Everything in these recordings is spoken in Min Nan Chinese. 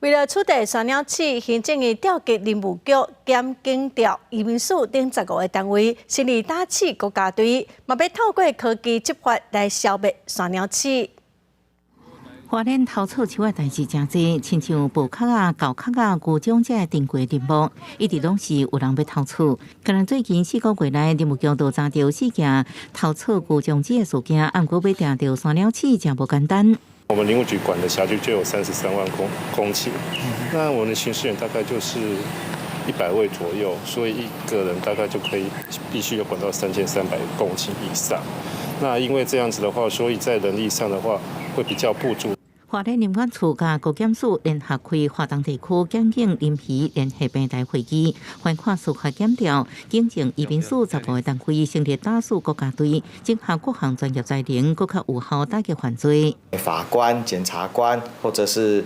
為了取締山鳥鼠，行政院調集林務局、檢警調、移民署等15個單位，成立打鼠國家隊，嘛欲透過科技執法來消滅山鳥鼠。花蓮偷採樹的代誌誠濟，親像薄殼仔、厚殼仔、牛樟這珍貴林木，一直攏是有人欲偷採。可能最近4個月內，林務局就查著四件偷採牛樟子的事件，毋過欲定著山鳥鼠誠無簡單。我們林務局管的轄區就有33萬公頃，那我們的巡視員大概就是100位左右，所以一個人大概就可以必須要管到3300公頃以上。那因為這樣子的話，所以在人力上的話會比較不足。花蓮林管處佮高檢署聯合開花東地區檢警林漁聯繫平台會議，翻看司法檢調，警政移民署15個單位成立打鼠國家隊，整合各項專業才能，閣較有效打擊犯罪。法官、檢察官，或者是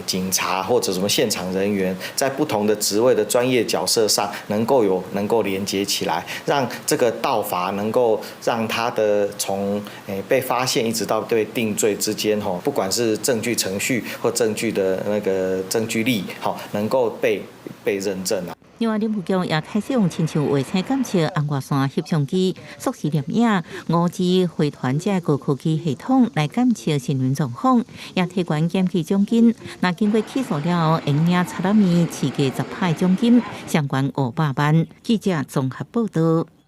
警察，或者什麼現場人員，在不同的職位的專業角色上，能夠連接起來，讓這個盜伐能夠讓他的從被發現一直到被定罪之間，吼，不管是證據程序或證據的那個證據力，好，能夠被認證啊。另外，林務局也開始用親像衛星監測、紅外線翕相機、速時攝影、5G 飛傳這高科技系統來監測森林狀況，也提懸檢舉獎金。若經過起訴了後，會領賊仔麵市價10拍獎金，相關500萬。記者綜合報道。